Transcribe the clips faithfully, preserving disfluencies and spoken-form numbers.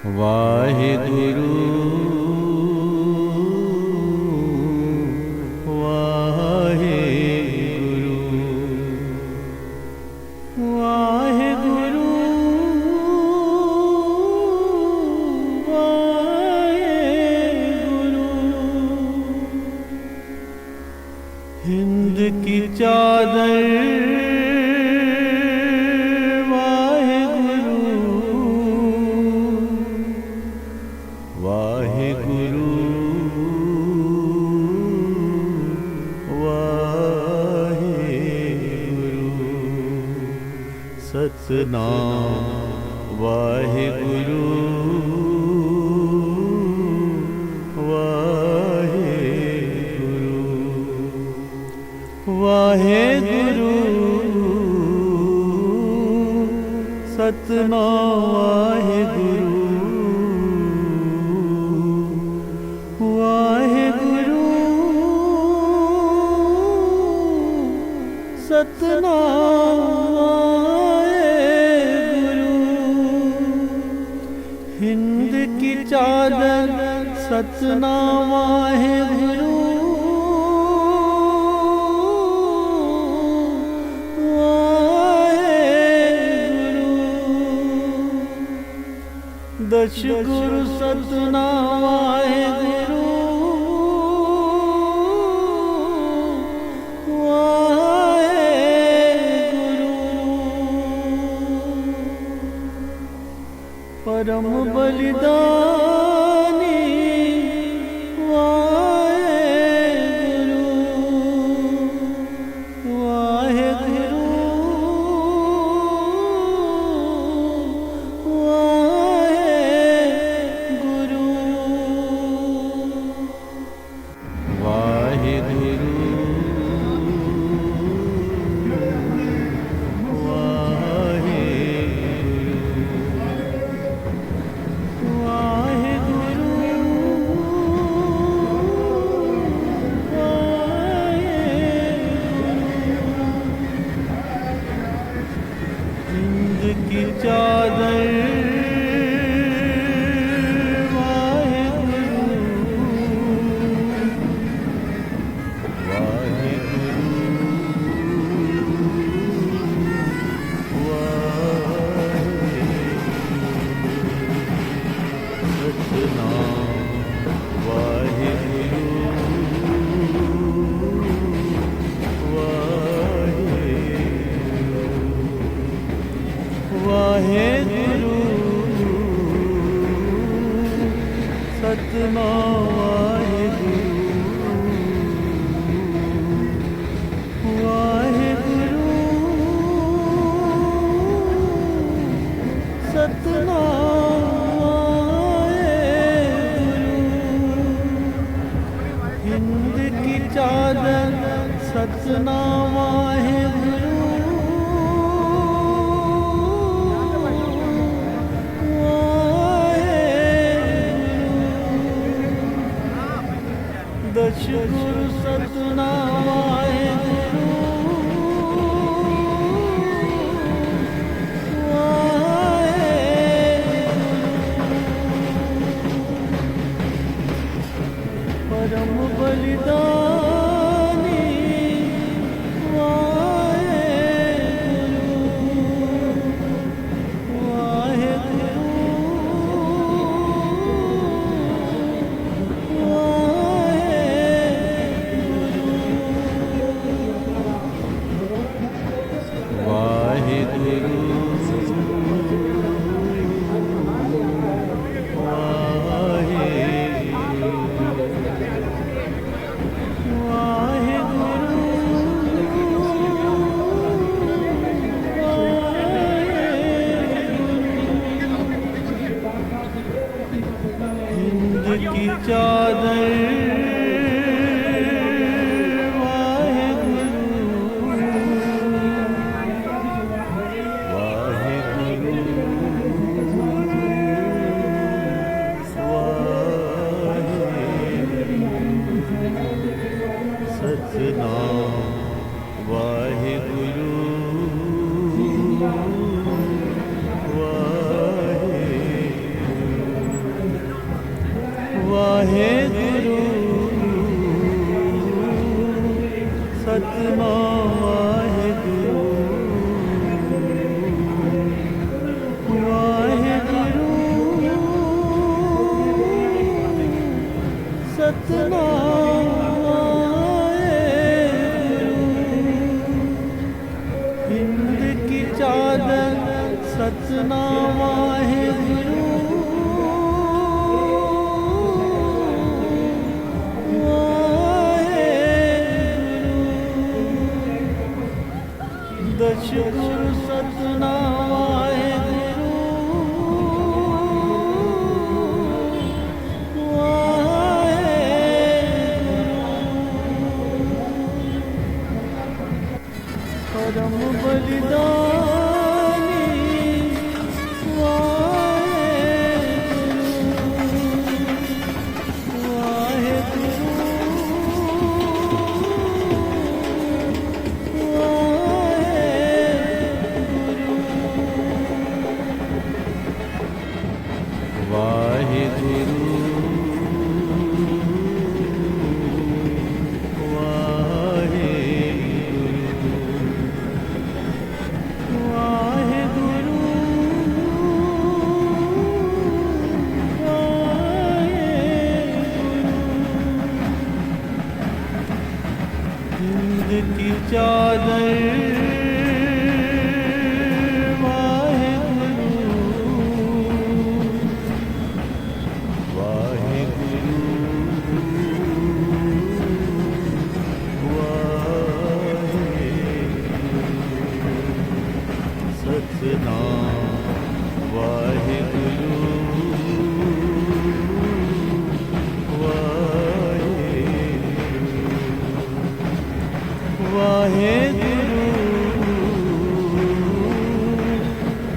ਵਾਹਿਗੁਰੂ, ਵਾਹਿਗੁਰੂ, ਵਾਹਿਗੁਰੂ, ਵਾਹਿਗੁਰੂ। ਹਿੰਦ ਕੀ ਚਾਦਰ, ਵਾਹਿਗੁਰੂ, ਵਾਹਿਗੁਰੂ, ਵਾਹਿਗੁਰੂ। ਸਤਨਾਮ ਵਾਹਿਗੁਰੂ, ਵਾਹਿਗੁਰੂ, ਵਾਹਿਗੁਰੂ। ਸਤਨਾਮ ਵਾਹਿਗੁਰੂ, ਵਾਹਿਗੁਰੂ। ਸਤਨਾਮ ਵਾਹਿਗੁਰੂ। ਹਿੰਦ ਕੀ ਚਾਦਰ, ਸਤਨਾਮ ਵਾਹਿਗੁਰੂ, ਵਾਹਿਗੁਰੂ। ਦਸ਼ ਗੁਰੂ, ਸਤਨਾਮ ਵਾਹਿਗੁਰੂ, ਵਾਹਿਗੁਰੂ। ਪਰਮ ਬਲਿਦਾਨੀ, ਵਾਹਿਗੁਰੂ, ਵਾਹਿਗੁਰੂ, ਵਾਹਿਗੁਰੂ। ਵਾਹਿਗੁਰੂ, ਵਾਹਿਗੁਰੂ, ਵਾਹਿਗੁਰੂ, ਵਾਹਿਗੁਰੂ। ਹਿੰਦ ਕੀ ਚਾਦਰ, ਵਾਹਿਗੁਰੂ, ਵਾਹਿਗੁਰੂ, ਵਾਹਿਗੁਰੂ। ਸਤਨਾਮ ਵਾਹਿਗੁਰੂ, ਵਾਹਿਗੁਰੂ, ਵਾਹਿਗੁਰੂ। ਸਤਨਾਮ ਵਾਹਿਗੁਰੂ, ਵਾਹਿਗੁਰੂ। ਸਤਨਾਮ ਵਾਹਿਗੁਰੂ। ਹਿੰਦ ਕੀ ਚਾਦਰ, ਸਤਨਾਮ ਵਾਹਿਗੁਰੂ, ਵਾਹਿਗੁਰੂ। ਦਸ਼ ਗੁਰੂ, ਸਤਨਾਮ ਵਾਹਿਗੁਰੂ, ਵਾਹਿਗੁਰੂ। ਪਰਮ ਬਲਿਦਾਨੀ, ਵਾਹਿਗੁਰੂ, ਵਾਹਿਗੁਰੂ, ਵਾਹਿਗੁਰੂ। ਵਾਹਿਗੁਰੂ, ਵਾਹਿਗੁਰੂ, ਵਾਹਿਗੁਰੂ, ਵਾਹਿਗੁਰੂ। ਹਿੰਦ ਕੀ ਚਾਦਰ, ਵਾਹਿਗੁਰੂ, ਵਾਹਿਗੁਰੂ, ਵਾਹਿਗੁਰੂ। ਸਤਨਾਮ ਵਾਹਿਗੁਰੂ, ਵਾਹਿਗੁਰੂ। ਸਤਿਨਾਮ ਵਾਹਿਗੁਰੂ, ਵਾਹਿਗੁਰੂ, ਸਤਿਨਾਮ ਵਾਹਿਗੁਰੂ। ਹਿੰਦ ਕੀ ਚਾਦਰ ਸਤਿਨਾਮ ਵਾਹਿਗੁਰੂ, ਵਾਹਿਗੁਰੂ। ਦਸ਼ਗੁਰ ਸਤਿਨਾਮ ਵਾਹਿਗੁਰੂ, ਵਾਹਿਗੁਰੂ। ਪਰਮ ਬਲਿਦਾਨੀ ਵਾਹਿਗੁਰੂ, ਵਾਹਿਗੁਰੂ, ਵਾਹਿਗੁਰੂ। ਵਾਹਿਗੁਰੂ, ਵਾਹਿਗੁਰੂ, ਵਾਹਿਗੁਰੂ, ਵਾਹਿਗੁਰੂ। ਹਿੰਦ ਕੀ ਚਾਦਰ ਵਾਹਿਗੁਰੂ, ਵਾਹਿਗੁਰੂ, ਵਾਹਿਗੁਰੂ। ਸਤਿਨਾਮ ਵਾਹਿਗੁਰੂ, ਵਾਹਿਗੁਰੂ, ਵਾਹਿਗੁਰੂ।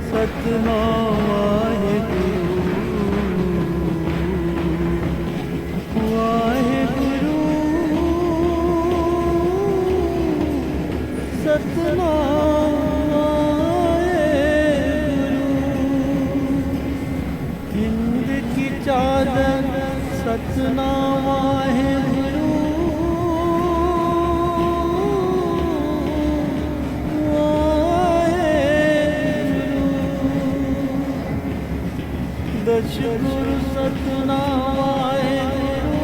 ਸਤਿਨਾਮ ਵਾਹਿਗੁਰੂ, ਵਾਹਿਗੁਰੂ। ਸਤਿਨਾਮ ਵਾਹਿਗੁਰੂ। ਹਿੰਦ ਕੀ ਚਾਦਰ ਸਤਿਨਾਮ ਵਾਹਿਗੁਰੂ, ਵਾਹਿਗੁਰੂ। ਦਸ਼ਗੁਰ ਸਤਿਨਾਮ ਵਾਹਿਗੁਰੂ,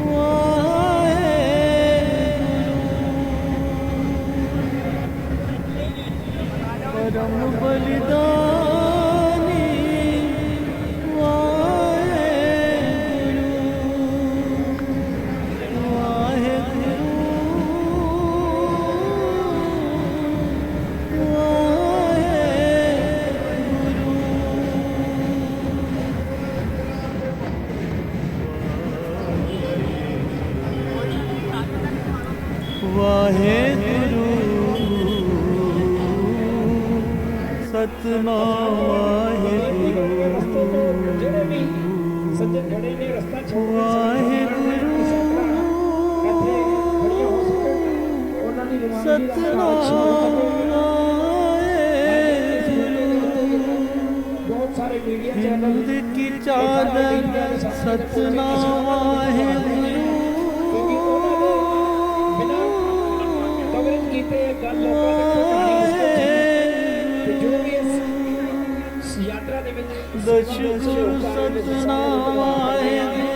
ਵਾਹਿਗੁਰੂ। ਪਰਮ ਬਲਿਦਾਨੀ ਵਾਹਿਗੁਰੂ, ਵਾਹਿਗੁਰੂ, ਵਾਹਿਗੁਰੂ। ਵਾਹਿਗੁਰੂ, ਸਤਿਨਾਮ ਵਾਹਿਗੁਰੂ, ਵਾਹਿਗੁਰੂ, ਸਤਿਨਾਮ ਵਾਹਿਗੁਰੂ। ਹਿੰਦ ਕੀ ਚਾਦਰ ਸਤਿਨਾਮ ਵਾਹਿਗੁਰੂ, ਵਾਹਿਗੁਰੂ। ਦਸ਼ਗੁਰ ਸਤਿਨਾਮ ਵਾਹਿਗੁਰੂ,